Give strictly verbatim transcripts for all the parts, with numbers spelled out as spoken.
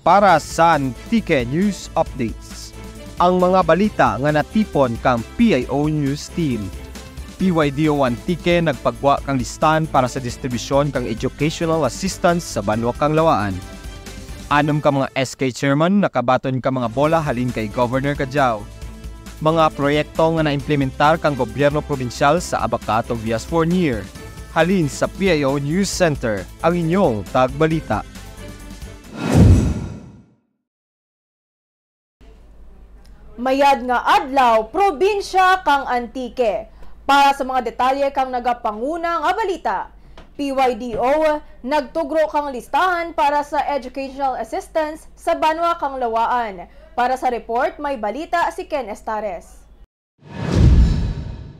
Para sa Antique News Updates, ang mga balita nga natipon kang P I O News Team. P Y D O Antique nagpagwa kang listahan para sa distribusyon kang educational assistance sa banwa kang Laua-an. Anum ka mga S K chairman nakabaton ka mga bola halin kay Governor Cadiao. Mga proyekto nga naimplementar kang gobyerno probinsyal sa Abaca, Tobias Fornier. Halin sa P I O News Center, ang inyong tagbalita. Mayad nga adlaw, probinsya kang Antique. Para sa mga detalye kang nagapanguna nga balita, P Y D O nagtugro kang listahan para sa educational assistance sa banwa kang Laua-an. Para sa report, may balita si Ken Estares.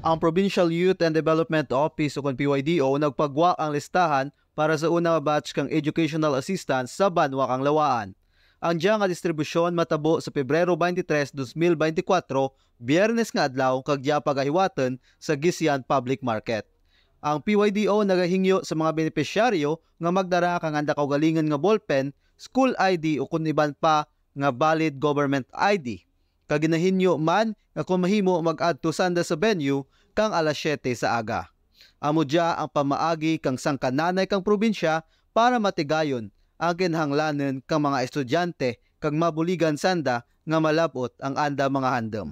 Ang Provincial Youth and Development Office ukon P Y D O nagpagwa kang listahan para sa una nga batch kang educational assistance sa banwa kang Laua-an. Ang dya nga distribusyon matabo sa Pebrero twenty-three, dos mil beintikwatro, Biyernes nga adlaw, kag dya pagahiwatun sa Guisijan Public Market. Ang P Y D O nagahingyo sa mga benepisyaryo nga magdara kang anda kaugalingun nga ballpen, school I D ukon iban pa nga valid government I D. Kag ginahinyo man nga kon mahimo mag-adto sanda sa venue kang alas siyete sa aga. Amo dya ang pamaagi kang sangka nanay kang probinsya para matigayon ang kinahanglanun kang mga estudyante kag mabuligan sanda nga malab-ot ang anda mga handum.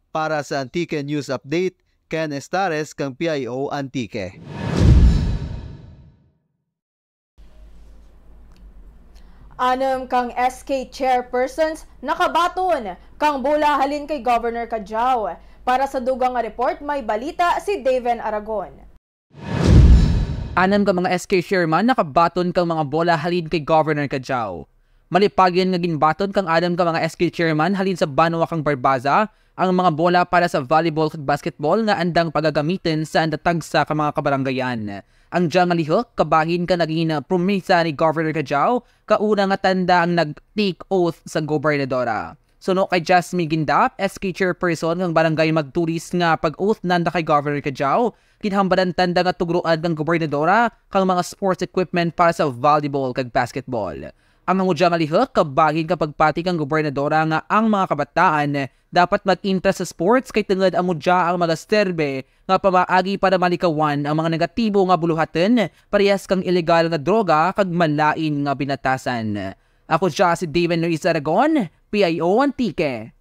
Para sa Antique News Update, Ken Estares kang P I O Antique. Anum kang S K chairpersons nakabaton kang bola halin kay Governor Cadiao. Para sa dugang nga report, may balita si Daven Aragon. Anum ka mga S K chairman nakabaton kang mga bola halin kay Governor Cadiao. Malipayon nga ginbaton kang anum ka mga S K chairman halin sa banwa kang Barbaza ang mga bola para sa volleyball kag basketball nga andang pagagamitun sa anda tagsa ka mga kabarangayan. Ang dya nga lihuk kabahin ka naging promesa ni Governor Cadiao kauna nga tanda ang nag-take oath sa gobernadora. Suno kay Jasmine Gindap, S K chairperson kang Barangay Magtulis nga pag-oath nanda kay Governor Cadiao, ginhambaran tanda nga tugroan kang gobernadora kang mga sports equipment para sa volleyball kag basketball. Ang amo dya nga lihuk kabahin ka pagpati kang gobernadora nga ang mga kabataan dapat mag-intra sa sports kay tungud amo dya ang magaserbi nga pamaagi para malikawan ang mga negatibo nga buluhatun parehas kang ilegal nga droga kag malain nga binatasan. Ako dya si Daven Luis Aragon, P I O Antique.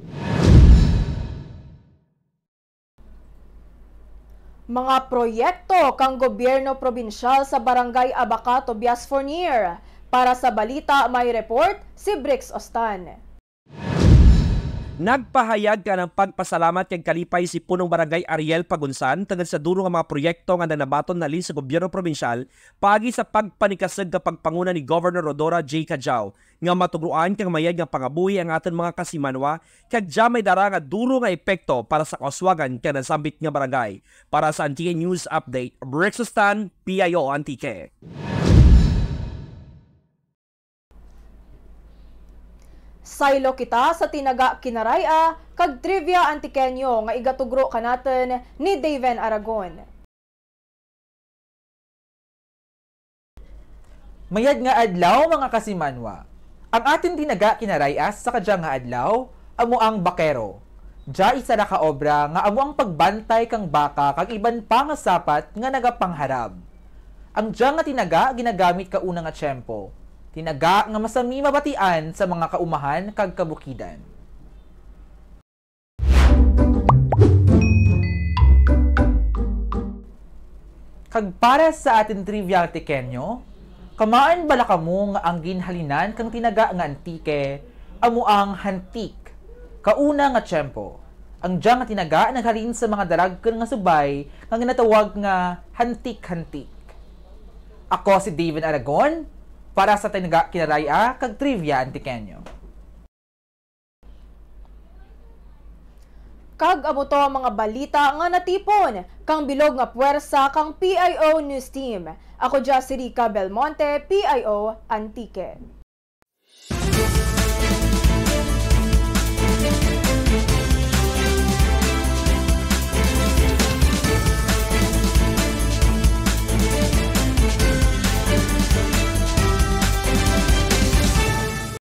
Mga proyekto kang gobyerno probinsyal sa Barangay Abaca, Tobias Fornier. Para sa balita, may report si Brix Ostan. Nagpahayag kang andang pagpasalamat kag kalipay si Punong Barangay Ariel Pagunsan tungud sa duro nga mga proyekto nga andang nabaton halin sa gobyerno probinsyal paagi sa pagpanikasug kang pagpanguna ni Governor Rhodora J. Cadiao nga matugroan kang mayad nga pangabuhi ang atun mga kasimanwa kag dya may dara nga duro nga epekto para sa kauswagan kang nasambit nga barangay. Para sa Antique News Update, Brix Ostan, P I O Antique. Saylo kita sa Tinaga Kinaray-a kag Trivia Antiqueño nga igatugro kanatun ni Daven Aragon. Mayad nga adlaw, mga kasimanwa. Ang atun Tinaga Kinaray-a sa kadya nga adlaw, amo ang bakero. Dya isara ka obra nga amo ang pagbantay kang baka kag iban pa nga sapat nga nagapangharab. Ang dya nga tinaga ginagamit kauna nga tiyempo. Tinaga nga masami mabatian sa mga kaumahan kag kabukidan. Kag para sa atun Trivia Antiqueño, kamaan bala kamo nga ang ginhalinan kang tinaga nga Antique amo ang hantik, kauna nga tiyempo? Ang dya nga tinaga naghalin sa mga daragkul nga subay nga ginatawag nga hantik-hantik. Ako si Daven Aragon para sa Tinaga Kinaray-a kag Trivia Antiqueño. Kag amo to ang mga balita nga natipon kang bilog nga puwersa kang P I O News Team. Ako dya si Rica Belmonte, P I O Antique.